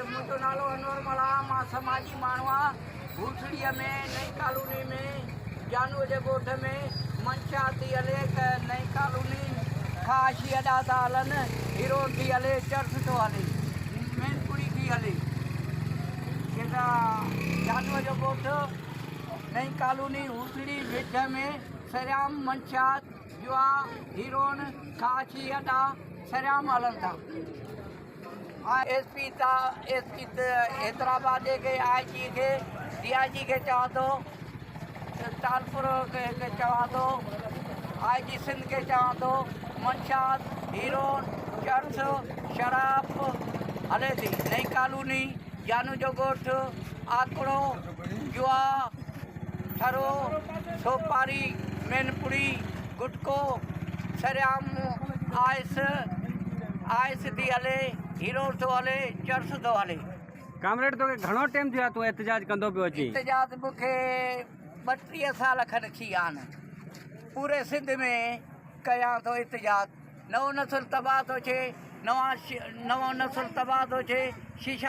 منهنجو نالو انور ملاح مان سماجي ماڻهو آهيان ڀوسڙيء ۾ نئين ڪالوني ۾ جانوء جي ڳوٺ ۾ منشا ٿي هلي ته نئين ڪالوني کان اشي اڏا ٿا هلن هيروئن ٿي هلي چرس ٿو هلي مين پڙي ٿي هلي جيڪا جانوء جو ڳوٺ نئين ڪالوني هوسڙي وڍ ۾ سرعام منشيات جوا هيروئن کان اشي اڏا سرعام هلن ٿا. I S P S P Hyderabad کي آء جي کي ڊي I جي کي چوان ٿو ٽالپر کي چوان ٿو آء جي سنڌ کي چوان ٿو منشيات هيروئن چرس شراب هلي ٿي نئين ڪالوني جانو جو ڳوٺ آڪڙو جوا ٺرو سوپاري مينپڙي گٽڪو سرعام آئس آئس ٿي هلي هيرو ٿو هلي چرس ٿو هلي. ڪامريڊ توکي گهڻو ٽيم ٿيو آهي تون احتجاج ڪندو پيو اچين. احتجاج مون کي 32 سال کن ٿي ويا آهن پوري سنڌ ۾ ڪيان ٿو احتجاج نئون نسل تباهه ٿو ٿئي نوان نئون نسل تباهه ٿو ٿئي شيشا.